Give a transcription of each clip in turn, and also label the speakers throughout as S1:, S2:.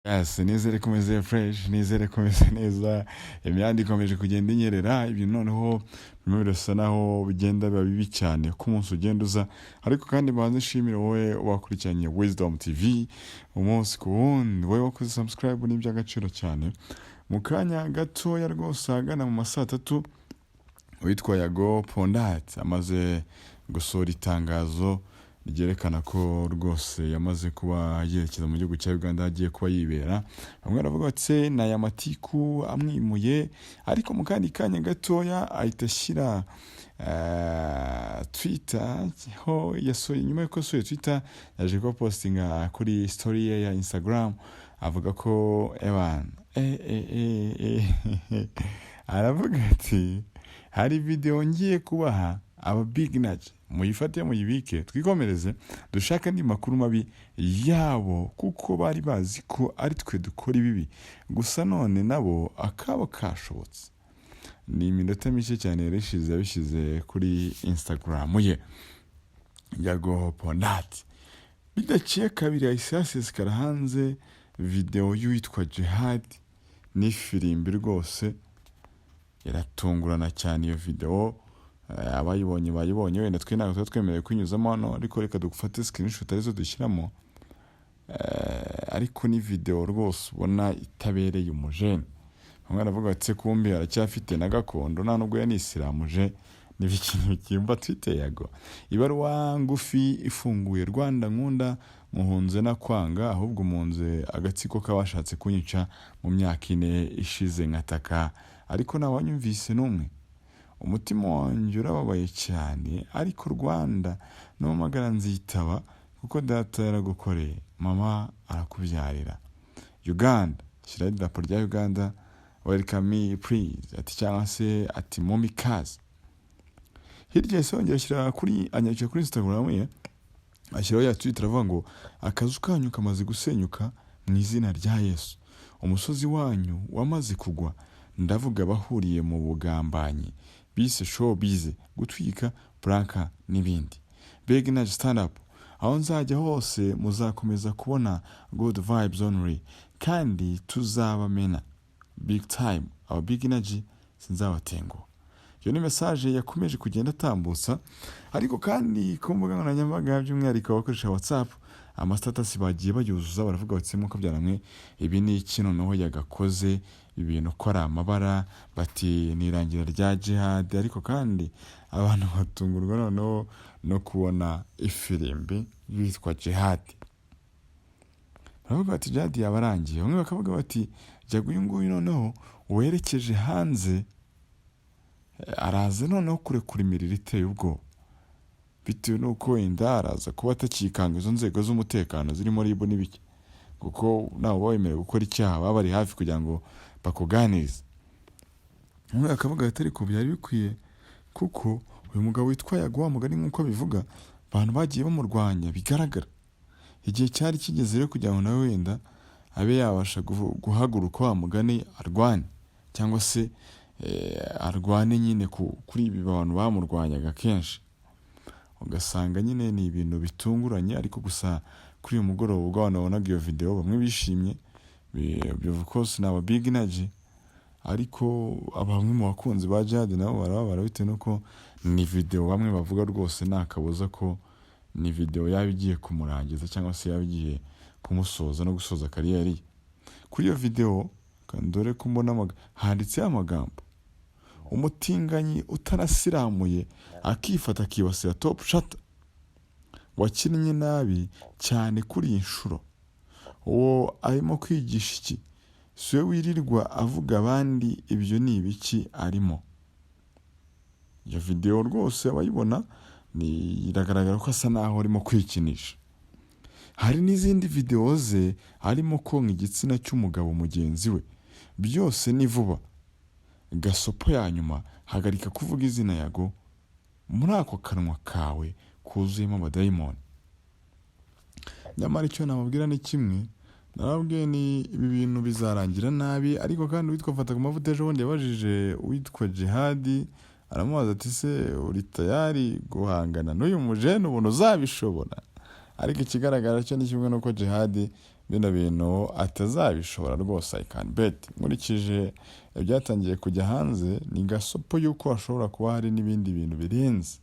S1: Yes, nizere ko umeze fresh, nizere ko umeze neza. Imihanda ikomeje kugenda inyerera, ibintu noneho birimo birasa naho bigenda biba bibi cyane ko umunsi ugenda uza. Ariko kandi banze nshimire wowe wakurikiranye Wisdom TV umunsi ku wundi, wowe wakoze subscribe, ni iby'agaciro cyane. Mu kanya gatoya rwose ahagana mu ma 3:00, uwitwa Yago Pon Dat amaze gusohora itangazo ryerekana ko rwose yamaze kuba yerekeza mu gihugu cya Uganda, agiye kuba yibera. Bamwe baravuga bati: "Se ni aya matiku amwimuye?" Ariko mu kandi kanya gatoya ahita ashyira Twitter ho yasohoye. Nyuma y'uko yasohoye Twitter, yaje kuba postinga kuri story ye ya Instagram, avuga ko ewan aravuga ati: "Hari video ngiye kubaha aba Big Energy, muyifate muyibike, twikomereze dushake andi makuru mabi yabo, kuko bari bazi ko ari twe dukora ibibi gusa, none nabo akabo kashobotse." Ni iminota mike cyane yari ishize yabishyize kuri Instagram ye Yago Pon Dat. Bidaciye kabiri yahise hasesekara hanze video y'uwitwa Jihad n'ifirimbi. Rwose iratungurana cyane iyo video. Abayibonye bayibonye, wenda twe ntabwo tuba twemerewe kuyinyuzamo hano, ariko reka dufate screenshot arizo dushyiramo. Ariko ni video rwose ubona itabereye umujene. Bamwe baravuga bati: "Se kumbi aracyafite na gakondo, nta nubwo yanisiramuje?" N'ibiki bikimba twite Yago. Ibaruwa ngufi ifunguye: "Rwanda nkunda, muhunze na kwanga, ahubwo munze agatsiko k'abashatse kunyica mu myaka 4 ishize, nkataka ariko ntawanyumvise n'umwe. Umutima wanjye urababaye cyane, ariko Rwanda numpamagara nzitaba, kuko data yaragukoreye, mama arakubyarira. Uganda," shyiraho idarapo rya Uganda, "welcome me please," ati cyangwa se ati: "Mumpe ikaze." Hirya yahise yongera ashyira kuri, anyakira kuri Instagram ye, ashyiraho ya Twitter, avuga ngo: "Akazu kanyu kamaze gusenyuka mu izina rya Yesu. Umusozi wanyu wamaze kugwa. Ndavuga abahuriye mu bugambanyi bise showbiz, gutwika, prank n'ibindi. Big Energy stand up. Aho nzajya hose muzakomeza kubona good vibes only, kandi tuzabamena big time. Aba Big Energy sinzabatenguha." Iyo ni message yakomeje kugenda atambutsa. Ariko kandi ku mbuga nkoranyambaga, by'umwihariko abakoresha WhatsApp, ama status bagiye bayuzuza, baravuga bati: "Mwuka byaramwe, ibi ni iki noneho yagakoze ibintu ko ari amabara?" Bati: "Ni irangira rya Jihad." Ariko kandi abantu batungurwa noneho no kubona ifirimbi yitwa Jihad, baravuga bati: "Jihad yaba arangiye." Bamwe bakavuga bati: "Jyaga uyu nguyu noneho werekeje hanze araza noneho kurekura imiriro iteye ubwoba, bitewe n'uko wenda araza kuba atakikanga izo nzego z'umutekano zirimo RIB n'ibiki, kuko nawe uba wemerewe gukora icyaha baba bari hafi kugira ngo bakuganirize." Umwe akavuga ati: "Ariko byari bikwiye, kuko uyu mugabo witwa Yago, wa mugani nk'uko bivuga, abantu bagiye bamurwanya bigaragara. Igihe cyari kigeze rero kugira ngo nawe wenda abe yabasha guhaguruka, wa mugani arwane, cyangwa se arwane nyine kuri ibi bantu bamurwanyaga kenshi." Ugasanga nyine ni ibintu bitunguranye. Ariko gusa kuri uyu mugoroba, ubwo abantu babonaga iyo video, bamwe bishimye, of course ni aba Big Energy, ariko bamwe mu bakunzi ba Jihad nabo barababara, bitewe n'uko ni video bamwe bavuga rwose nta kabuza ko ni video yaba igiye kumurangiza, cyangwa se yaba igiye kumusoza no gusoza career ye. Kuri iyo video, dore ko mbona handitseho amagambo: "Umutinganyi utarasiramuye akifata akibasira Top Chata wakinnye nabi cyane kuri iyi nshuro, uwo arimo kwigisha iki? Si we wirirwa avuga abandi, ibyo ni ibiki arimo?" Iyo video rwose abayibona iragaragara ko asa naho arimo kwikinisha. Hari n'izindi video ze arimo konka igitsina cy'umugabo mugenzi we. Byose ni vuba. Gasopo ya nyuma: hagarika kuvuga izina Yago muri ako kanwa kawe kuzuyemo abadayimoni. Nyamara icyo nababwira ni kimwe, narababwiye ni ibi bintu bizarangira nabi. Ariko kandi uwitwa Fata ku Mavuta ejo bundi yabajije uwitwa Jihadi, aramubaza ati: "Se uri tayari guhangana n'uyu mujene? Ubuntu uzabishobora?" Ariko ikigaragara cyo ni kimwe, nuko Jihadi Bino bintu atazabishobora rwose. I can bet, nkurikije ibyatangiye kujya hanze, ni gasopo y'uko hashobora kuba hari n'ibindi bintu birenze.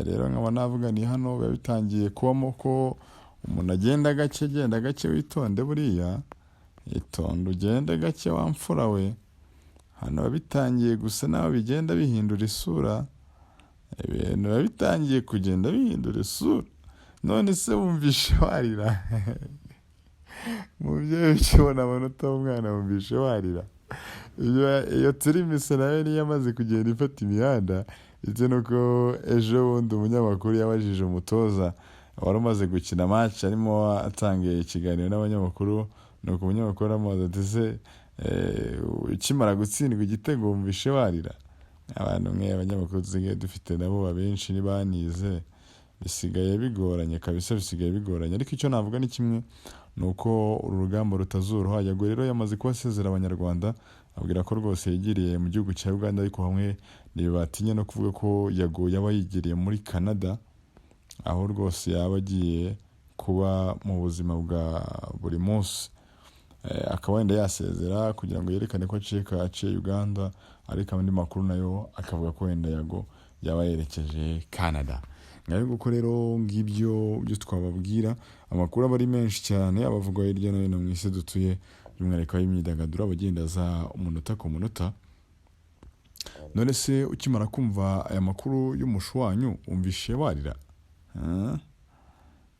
S1: Rero nkaba navuga ni hano biba bitangiye kubamo ko umuntu agenda gake, genda gake, witonde, buriya itonde, ugende gake wa mfura we. Hano biba bitangiye gusa naho bigenda bihindura isura, ibintu biba bitangiye kugenda bihindura isura. None se wumvishe warira? Umubyeyi ukibona amanota y'umwana, wumvishe warira? Iyo turi mise nayo niyo yamaze kugenda ifata imihanda, ndetse nuko ejo bundi umunyamakuru yabajije umutoza wari umaze gukina match, arimo atanga ikiganiro n'abanyamakuru, nuko umunyamakuru aramubaza ati: "Se ukimara gutsindwa igitego wumvishe warira?" Abantu mwe abanyamakuru dusigaye dufite nabo abenshi ntibanize, bisigaye bigoranye kabisa, bisigaye bigoranye. Ariko icyo navuga ni kimwe, ni uko uru rugamba rutazoroha. Yago rero yamaze kuba asezera Abanyarwanda, abwira ko rwose yigiriye mu gihugu cya Uganda, ariko hamwe ntibatinya no kuvuga ko Yago yaba yigiriye muri Canada, aho rwose yaba agiye kuba mu buzima bwa buri munsi. Akaba wenda yasezera kugira ngo yerekane ko aciye Uganda, ariko andi makuru nayo akavuga ko wenda Yago yaba yerekeje Canada. Ngayo nguko rero, ngibyo byo twababwira. Amakuru aba ari menshi cyane abavugwa hirya no hino mu isi dutuye, by'umwihariko ay'imyidagaduro, abagenda aza umunota ku munota. None se ukimara kumva aya makuru y'umushu wanyu, wumvishe warira? Ah?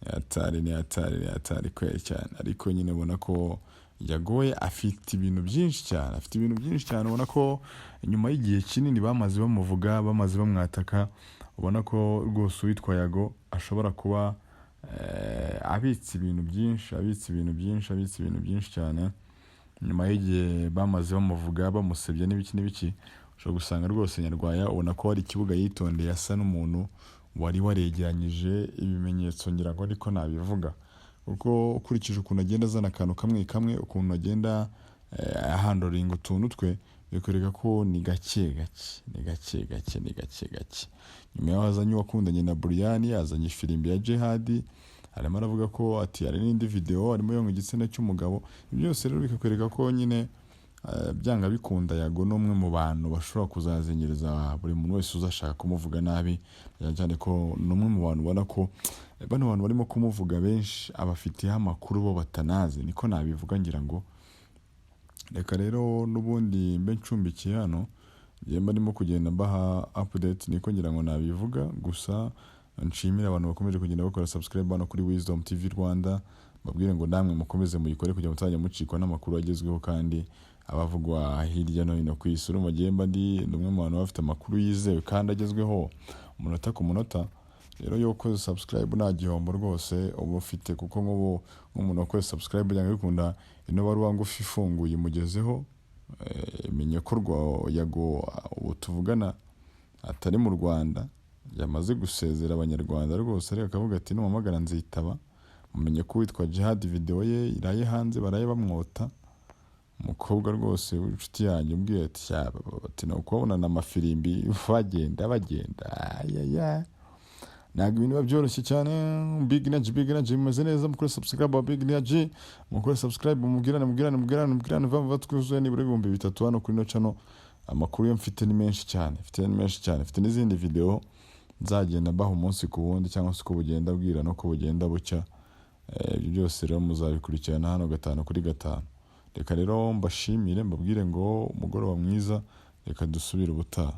S1: Ni hatari, ni hatari, ni hatari kweri cyane. Ariko nyine ubona ko yagoye, afite ibintu byinshi cyane, afite ibintu byinshi cyane. Ubona ko nyuma y'igihe kinini bamaze bamuvuga, bamaze bamwataka, ubona ko rwose uwitwa Yago ashobora kuba abitse ibintu byinshi, abitse ibintu byinshi, abitse ibintu byinshi cyane. Nyuma y'igihe bamaze bamuvuga, bamusebye n'ibiki n'ibiki, ushobora gusanga rwose Nyarwaya ubona ko hari ikibuga yitondeye, asa n'umuntu wari waregeranyije ibimenyetso, ngira ngo ariko nabivuga, kuko ukurikije ukuntu agenda azana akantu kamwe kamwe, ukuntu agenda ahandlinga utuntu twe, bikwereka ko ni gake gake, ni gake gake, ni gake gake. Nyuma yaho azanye uwakundanye na Buriyani, azanye ifirimbi ya Jihadi, arimo aravuga ko ati hari n'indi video arimo yonka igitsina cy'umugabo. Ibyo byose rero bikakwereka ko nyine byanga bikunda Yago ni umwe mu bantu bashobora kuzazengereza buri muntu wese uzashaka kumuvuga nabi, cyane cyane ko ni umwe mu bantu ubona ko bano bantu barimo kumuvuga benshi abafitiyeho amakuru bo batanazi, niko nabivuga ngira ngo. Reka rero n'ubundi mbe ncumbikiye hano, njye mba ndimo kugenda mbaha update, niko ngira ngo nabivuga. Gusa nshimire abantu bakomeje kugenda bakora subscribe hano kuri Wisdom TV Rwanda, mbabwire ngo namwe mukomeze muyikore kugira ngo mutazajya mucikwa n'amakuru agezweho kandi abavugwa hirya no hino ku isi. Urumva njye mba ndi umwe mu bantu bafite amakuru yizewe kandi agezweho umunota ku munota. Rero iyo ukoze subscribe nta gihombo rwose uba ufite, kuko nk'ubu nk'umuntu wakoze subscribe, byanga bikunda ino baruwa ngufi ifunguye imugezeho. Menye ko Yago ubu tuvugana atari mu Rwanda, yamaze gusezera Abanyarwanda rwose, ariko akavuga ati: "Numuhamagara nzitaba." Mumenye ko uwitwa Jihad video ye iraye hanze, baraye bamwota. Umukobwa rwose w'inshuti yanjye umbwiye ati: "Sha, ati ni ukubabonana amafirimbi bagenda bagenda." Ayaya, ntabwo ibintu biba byoroshye cyane. Big Energy, Big Energy, bimeze neza. Mukore subscribe wa Big Energy, mukore subscribe, mubwirane, mubwirane, mubwirane, mubwirane vuba vuba, twuzuye nibura 3000 hano kuri ino channel. Amakuru yo mfite ni menshi cyane, mfite ni menshi cyane, mfite n'izindi video nzagenda mbaha umunsi ku wundi, cyangwa se uko bugenda bwira no bugenda bucya. Ibyo byose rero muzabikurikirana hano gatanu kuri gatanu. Reka rero mbashimire, mbabwire ngo umugoroba mwiza, reka dusubire ubutaha.